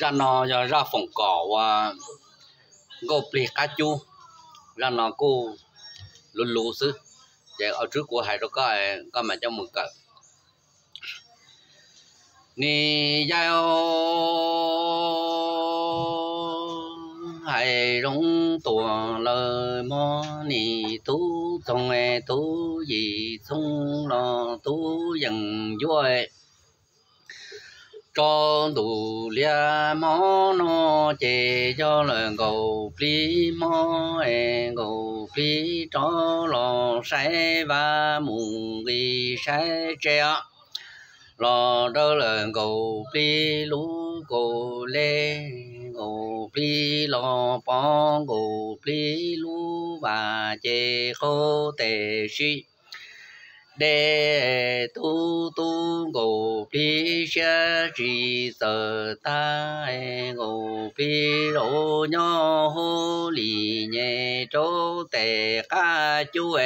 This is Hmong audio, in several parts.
Zaj no yog zaj foom kom ua nkauj plig qab cub. Zaj no kuj luv luv xwb, ces a tswb kuv hais rau koj, koj mam coj mus kawm. Nim yaus hais zoo tuam lawm mog, nim tub txoog tub yim txoog los tub yeem yuav tso ntuj liab hmo no, ces yog lawm nkaus plig hmo es nkaus plig rov los saib vaj mus nqis saib tsev os. Los dawb lawm nkaus plig lub kaus lej, nkaus plig los pov nkaus plig lub vas ces qaug tes sib dej, tub tub nkaus plig siab tsis txawm tag, nkaus plig zaum nyob hauv li nyem rau tes qab cub.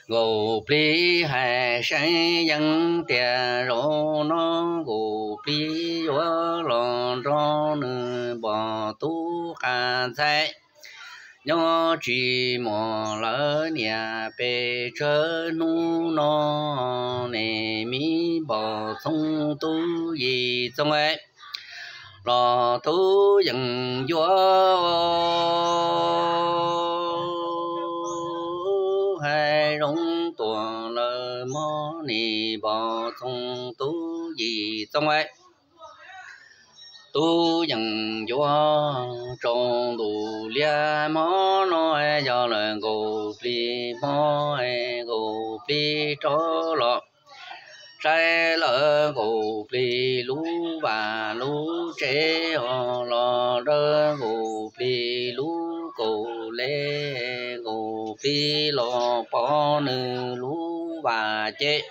Nkaus plig hais seev yeej tias zaum no nkaus plig yuav los nrog nws npog tub qas ntxhais, nyob tsis muaj lawv niam pes tsawg hnub no, nim me npog txoog tub yim txoog los tub yeem yuav hais zoo tuam lawm mog, nim npog txoog tub yim txoog tub yeem yuav tso ntuj liab hmo no, yog lawm nkaus plig hmo, nkaus plig rov los saib lawm nkaus plig lub vas lub tsev os, los dawb nkaus plig lub kaus lej, nkaus plig los pov nws lub vas ces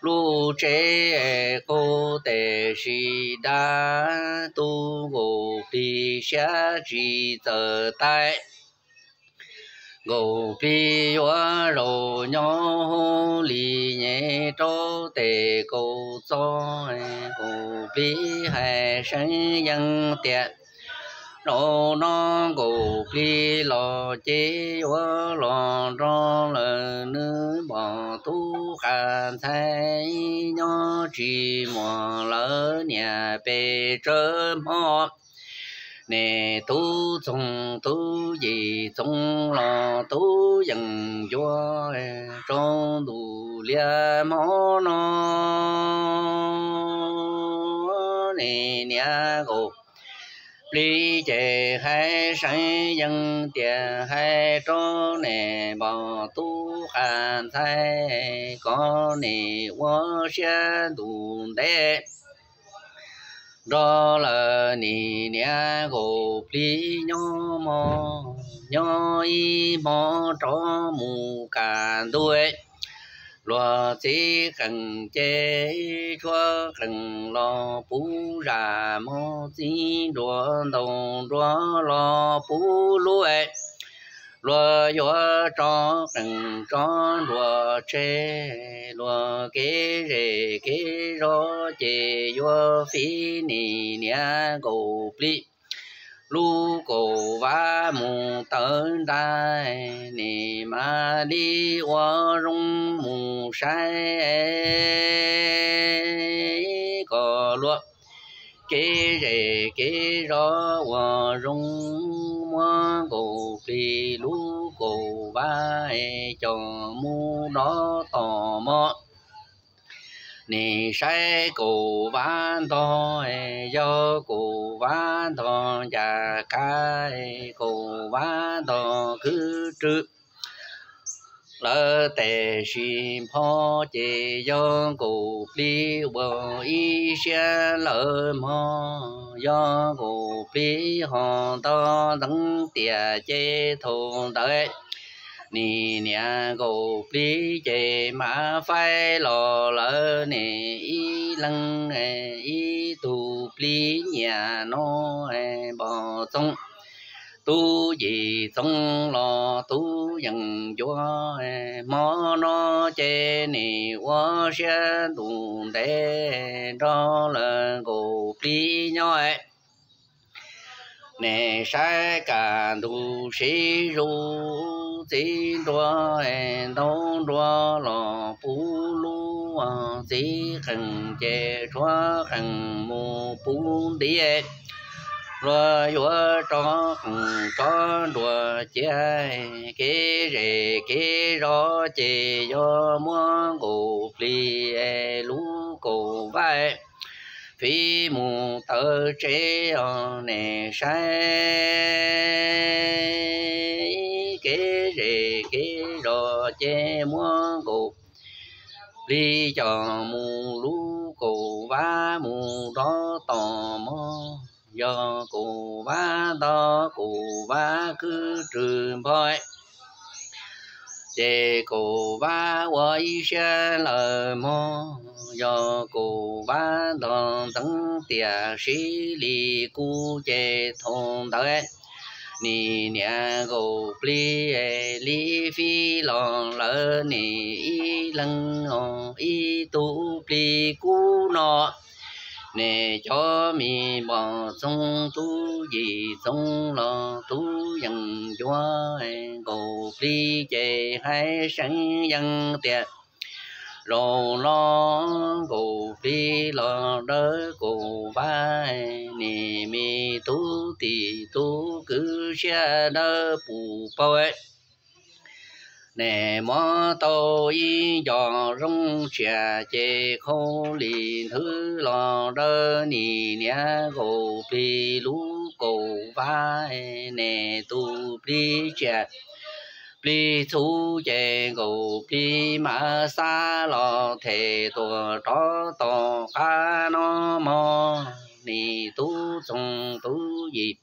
lub tsev qaug tes sib daj, tub nkaus plig siab tsis txawm tag. Nkaus plig yuav zaum nyob hauv li nyem rau tes kaus txob, nkaus plig hais seev yeej tias zaum no nkaus plig los ces yuav los nrog lawv nws npog tub qas ntxhais, nyob tsis muaj lawv niam pes tsawg hmo, nim tub txoog tub yim txoog los tub yeem yuav tso ntuj liab hmo no, nim niam nkaus plig ces hais seev yeej tias hais rau nim npog tub qas ntxhais, kom nim ua siab ntuj ntev nrog lawv nim niam nkaus plig nyob hmo, nyob ib hmo rov mus kaj ntug. Luag txiv qeej ces tshuab qeej los puv zaj, mos txiv nruas ntaus nruas los puv lub. Luag yuav tso qeej tso nruas tseg, luag kev zej kev zos ces yuav fiv nim niam nkaus plig lub kaus vab mus tawv ntais, nim mam li ua zoo mus saib kom luag kev zej kev zos ua zoo, muab nkaus plig lub kaus vab coj mus dov tom mos. Nim saib kaus vab ntog, yog kaus vab ntog ncaj qab, kaus vab ntog khwv rwg lawm tes sis npho, ces yog nkaus plig ua ib siab lawm mog, yog nkaus plig ho ntog ntxeev tiam ces thaum ntawd nim niam nkaus plig ces mam faib los lawm nim ib leeg ib tug plig nyiam no, npog txoog tub yim txoog los tub yeem yuav. Hmo no ces nim ua siab ntuj ntev nrog lawv nkaus plig nyob. Nim saib kaj ntug sib zuj, txiv nruas ntaus nruas los puv lub, txiv qeej ces tshuav qeej mus puv ntiv. Luag yuav tso qeej tso nruas cia, kev zes kev zos ces yog muab nkaus plig lub kaum vab fiv mus taw tsev os. Nim saib kev zes kev zos ces muab nkaus plig coj mus lub kaum vab mus rov tom mog. Yog kaum vab ntog kaum vab kwv rwg npho, ces kaum vab ua ib siab lawm mog. Yog kaum vab ntog ntxeev tiam sis li kub ces thaum ntawd nim niam nkaus plig li fib los lawm, nim ib leeg ib tug plig kub no. Nim cov me npoj txoog tub yim txoog los tub yees ncuav, nkaus plig ces hais seev yees tias zaum no nkaus plig los dawb kaum vab, nim me tub tim tub kwv siab dawb pus paug. Nim muab tau ib nco zoo tsiaj ces khau li nthwv los dawb, nim niam nkaus plig lub kaum vab, nim tus plig tsiaj plig txhu ces nkaus plig mas xab los them tuaj rov tom qab no mog. Nim tub txoog tub yim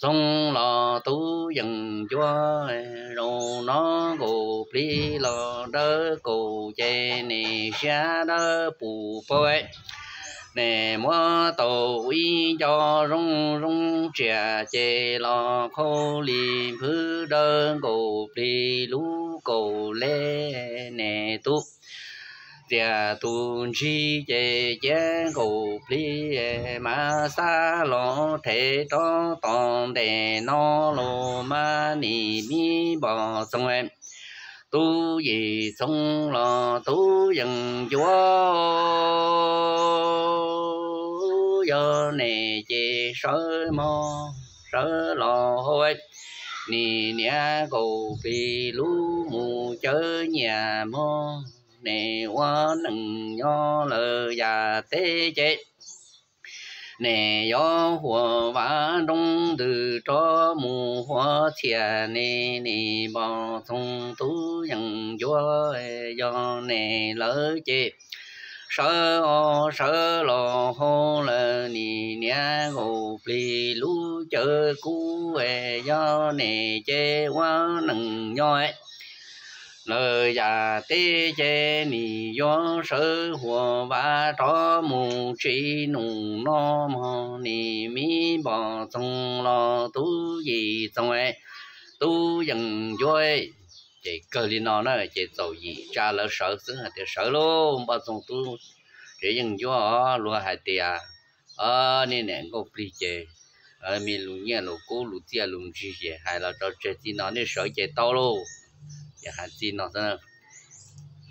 txoog los tub yees ncuav, zaum no nkaus plig los dawb kaum ces nim siab dawb pus paug. Nim muab tau ib nco zoo zoo tsiaj ces los khau li nphwv dawb nkaus plig lub kaum le. Nim tub txiaj tus ntsig ces cia nkaus plig mas xab los them rov tom ntej no los mas nim me npoj txoog tub yim txoog los tub yees ncuav. Yog nim ces sawv mog sawv los hau, nim niam nkaus plig lub mus cawv nyiaj mog. Nim ua neej nyob lawm yam teb ces nim yuav huam vav nroo ntws rov mus huam txhiaj, nim nim npoj txoog tub yees ncuav. Yog nim lawm ces sawv os sawv los hau lawm, nim niam nkaus plig lub cawv kub. Yog nim ces ua neej nyob lawm yam teb ces nim yuav sawv huam vav rov mus tsim num no mog. Nim me npoj txoog los tub yim txoog tub yees ncuav. Ces kawg li no na ces txaus yim tsa lawv sawv xwb hais tias sawv lauj npoj txoog tub tsev yeej ncuav os. Luag hais tias nej niam nkaus plig ces me lus nyiaj lus kub lus txiaj lus ntsig ces hais los tso tseg txij no nej sawv ces tau lauj. Ces hais txij no xwb,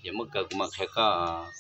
ces muab kaw kuv mam qhia koj.